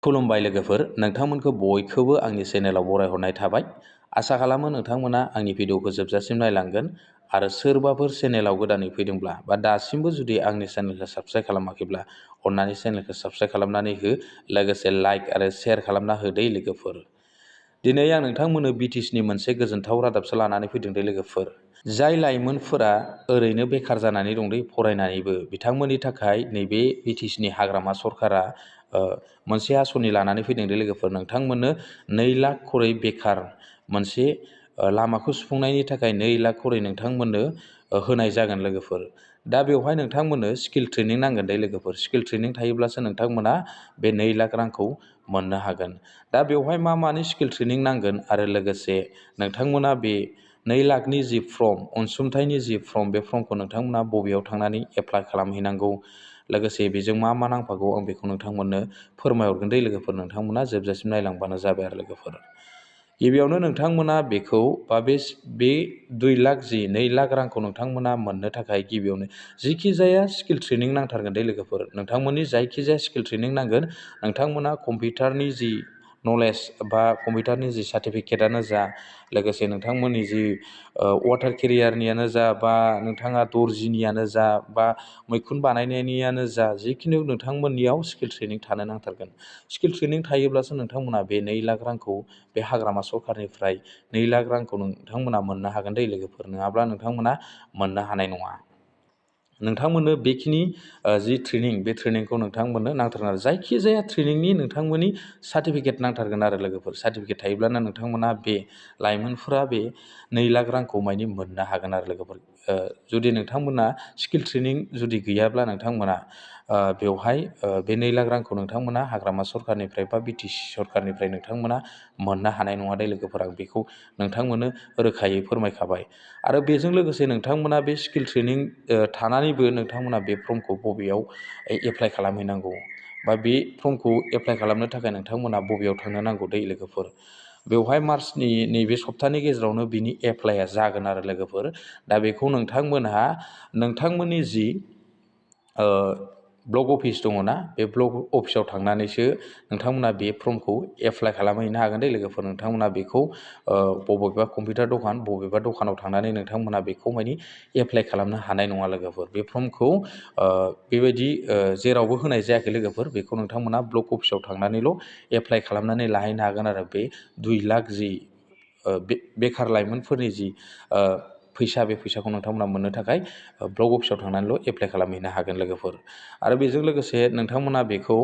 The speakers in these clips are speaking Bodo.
खुलुमबाय लोगोफोर, नोंथांमोनखौ बयखौबो आंनि चेनेलाव बरायहरनाय थाबाय। आसा खालामो नोंथांमोना आंनि भिडिअखौ जोबजासिम नायलांगोन आरो सोरबाफोर चेनेलाव गोदानै फैदोंब्ला बा दासिमबो जुदि आंनि चेनेलखौ साबस्क्राइब खालामाखैब्ला अन्नानै चेनेलखौ साबस्क्राइब खालामनानै हो, लोगोसे लाइक आरो शेयार खालामना हो दे लोगोफोर। दिनै आं नोंथांमोननो BTCनि मोनसे गोजोनथाव रादाबसो लानानै फैदों दे लोगोफोर। जाय लाइमोनफोरा ओरैनो बेखार जानानै दं दे फरायनानैबो, बिथांमोननि थाखाय नैबे BTCनि हाग्रामा सरकारा मोनसे आसनि लानानै फैदों दे लोगोफोर। नोंथांमोननो 2 लाख खरै बेखार मोनसे लामाखौ सुफुंनायनि थाखाय 2 लाख खरै नोंथांमोननो होनाय जागोन लोगोफोर। दा बेवहाय नोंथांमोननो स्किल ट्रेनिं नांगोन दे लोगोफोर। स्किल ट्रेनिं थायोब्लासो नोंथांमोना बे 2 लाख रांखौ मोननो हागोन। दा बेवहाय मानि स्किल ट्रेनिं नांगोन आरो लोगोसे नोंथांमोना बे 2 लाखनि जि फर्म, अनसुंथाइनि जि फर्म, बे फर्मखौ नोंथांमोना बबेयाव थांनानै एप्लाइ खालामहैनांगौ, लोगोसे बेजों मा नांफागौ आं बेखौ नोंथांमोननो फोरमायहरगोन दे लोगोफोर। नोंथांमोना जोबजासिम नायलांबानो जाबाय आरो लोगोफोर। गिबियावनो नोंथांमोना बेखौ बा बे 2 लाख रांखौ नोंथांमोना मोननो थाखाय गिबियावनो जिखि जाया स्किल ट्रेनिं नांथारगोन दे लोगोफोर। नोंथांमोननि जायखिजाया स्किल ट्रेनिं नांगोन। नोंथांमोना कम्पिउटारनि जि नलेज बा कम्पिउटारनि जि सार्टिफिकेटआनो जा, लोगोसे नोंथांमोननि जि वाटार केरियारनियानो जा, बा नोंथाङा दर्जिनियानो जा, बा मैखुन बानायनायनियानो जा, जिखिनि नोंथांमोननियाव स्किल ट्रेनिं थानो नांथारगोन। स्किल ट्रेनिं थायोब्लासो नोंथांमोना बे 2 लाख रांखौ बे हाग्रामा सरकारनिफ्राय 2 लाख रांखौ नोंथांमोना मोननो हागोन दे लोगोफोर। नङाब्ला नोंथांमोना मोननो हानाय नङा। नोंथांमोननो बेखिनि जि ट्रेनिं, बे ट्रेनिंखौ नोंथांमोननो नांथारगोन आरो जायखिजाया ट्रेनिंनि नोंथांमोननि सार्टिफिकेट नांथारगोन आरो लोगोफोर। सार्टिफिकेट थायोब्लानो नोंथांमोना बे लाइमोनफोरा बे 2 लाख रांखौ मानि मोननो हागोन आरो लोगोफोर। जुदि नोंथांमोना स्किल ट्रेनिं जुदि गैयाब्ला नोंथांमोना बेवहाय बे 2 लाख रांखौ नोंथांमोना हाग्रामा सरकारनिफ्राय बा BTC सरकारनिफ्राय नोंथांमोना मोननो हानाय नङा दे लोगोफोर। आं बेखौ नोंथांमोननो रोखायै फोरमायखाबाय। आरो बेजों लोगोसे नोंथांमोना बे स्किल ट्रेनिं थानानैबो नोंथांमोना बे फर्मखौ बबेयाव एप्लाइ खालामहैनांगौ, बा बे फर्मखौ एप्लाइ खालामनो थाखाय नोंथांमोना बबेयाव थांनो नांगौ दे लोगोफोर। बेवहाय मार्चनि नैबे सप्तानि गेजेरावनो बिनि एप्लाइआ जागोन आरो लोगोफोर। दा बेखौ नोंथांमोनहा नोंथांमोननि जि ब्लक अफिस दङ ना, बे ब्लक अफिसाव थांनानैसो नोंथांमोना बे फर्मखौ एप्लाइ खालामहैनो हागोन दे लोगोफोर। नोंथांमोना बेखौ बबेबा कम्पिउटार दखान, बबेबा दखानाव थांनानै नोंथांमोना बेखौ मानि एप्लाइ खालामनो हानाय नङा लोगोफोर। बे फर्मखौ बेबायदि जेरावबो होनाय जायाखै लोगोफोर। बेखौ नोंथांमोना ब्लक अफिसाव थांनानैल' एप्लाइ खालामनानै लाहैनो हागोन आरो बे 2 लाख जि बेखार लाइमोनफोरनि जि फैसा, बे फैसाखौ नोंथांमोना मोननो थाखाय ब्लक अफिसाव थांनानैल' एप्लाइ खालामहैनो हागोन लोगोफोर। आरो बेजों लोगोसे नोंथांमोना बेखौ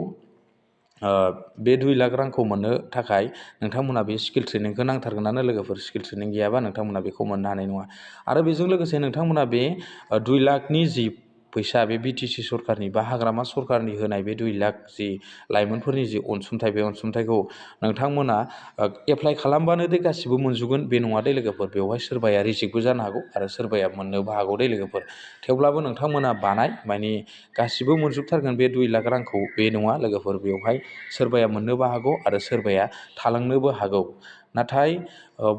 बे 2 लाख रांखौ मोननो थाखाय नोंथांमोना बे स्किल ट्रेनिंखौ नांथारगोनानो लोगोफोर। स्किल ट्रेनिं गैयाबा नोंथांमोना बेखौ मोननो हानाय नङा। आरो बेजों लोगोसे नोंथांमोना बे 2 लाखनि जि फैसा, बे BTC सरकारनि बा हाग्रामा सरकारनि होनाय बे 2 लाख जि लाइमोनफोरनि जि अनसुंथाइ, बे अनसुंथाइखौ नोंथांमोना एप्लाइ खालामबानो दे गासिबो मोनजोबगोन बे नङा दे लोगोफोर। बेवहाय सोरबाया रिजेक्टबो जानो हागौ आरो सोरबाया मोननोबो हागौ दे लोगोफोर। थेवब्लाबो नोंथांमोना मानि गासिबो मोनजोबथारगोन बे 2 लाख रांखौ बे नङा लोगोफोर। बेवहाय सोरबाया मोननोबो हागौ आरो सोरबाया थालांनोबो हागौ। नाथाय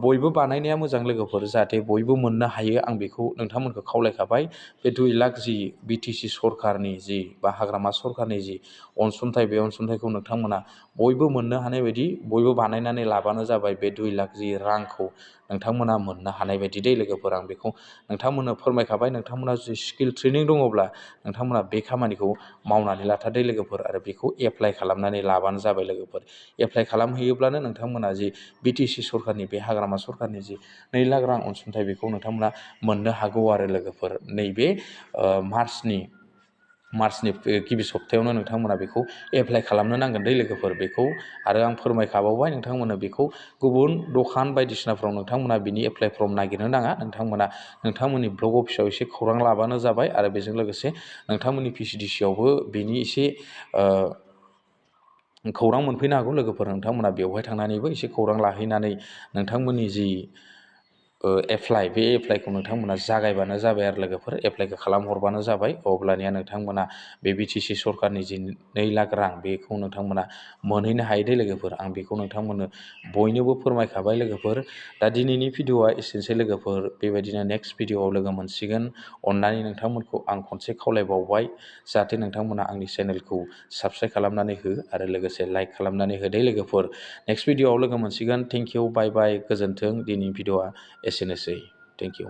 बयबो बानायनाया मोजां लोगोफोर, जाहाथे बयबो मोननो हायो। आं बेखौ नोंथांमोनखौ खावलायखाबाय। बे 2 लाख जि BTC सरकारनि जि बा हाग्रामा सरकारनि जि अनसुंथाइ, बे अनसुंथाइखौ नोंथांमोना बयबो मोननो हानाय बायदि बयबो बानायनानै लाबानो जाबाय। बे 2 लाख जि रांखौ नोंथांमोना मोननो हानाय बायदि दे लोगोफोर। आं बेखौ नोंथांमोननो फोरमायखाबाय। नोंथांमोना जि स्किल ट्रेनिं दङब्ला नोंथांमोना बे खामानिखौ मावनानै लाथारदो लोगोफोर। आरो बेखौ एप्लाइ खालामनानै लाबानो जाबाय लोगोफोर। एप्लाइ खालामहैयोब्लानो नोंथांमोना जि BTC सरकारनि, बे हाग्रामा सरकारनि जि 2 लाख रां अनसुंथाइ, बेखौ नोंथांमोना मोननो हागौ आरो लोगोफोर। नैबे मार्चनि गिबि सप्तायावनो नोंथांमोना बेखौ एप्लाइ खालामनो नांगोन दे लोगोफोर। बेखौ आरो आं फोरमायखाबावबाय नोंथांमोननो बेखौ गुबुन दखान बायदिसिनाफ्राव नोंथांमोना बिनि एप्लाइ फर्म नागिरनो नाङा। नोंथांमोना नोंथांमोननि ब्लक अफिसाव एसे खौरां लाबानो जाबाय। आरो बेजों लोगोसे नोंथांमोननि PCDC-आवबो बेनि एसे खौरां मोनफैनो हागौ लोगोफोर। नोंथांमोना बेवहाय थांनानैबो एसे खौरां लाहैनानै नोंथांमोननि जि बे एप्लाइखौ नोंथांमोना जागायबानो जाबाय आरो लोगोफोर एप्लाइखौ खालामहरबानो जाबाय अब्लानिया नोंथांमोना बे BTC सरकारनि जि 2 लाख रां बेखौ नोंथांमोना मोनहैनो हायो दे लोगोफोर आं बेखौ नोंथांमोननो बयनोबो फोरमायखाबाय लोगोफोर दा दिनैनि भिडिअआ एसेनोसै लोगोफोर बेबायदिनो नेक्स्ट भिडिअआव लोगो मोनसिगोन अननानै नोंथांमोनखौ आं खनसे खावलायबावबाय जाहाथे नोंथांमोना आंनि चेनेलखौ साबस्क्राइब खालामनानै हो आरो लोगोसे लाइक खालामनानै हो दे लोगोफोर नेक्स्ट भिडिअआव लोगो मोनसिगोन थेंक इउ बाय बाय गोजोन्थों दिनैनि भिडिअआ एसेनोसै थेंक इउ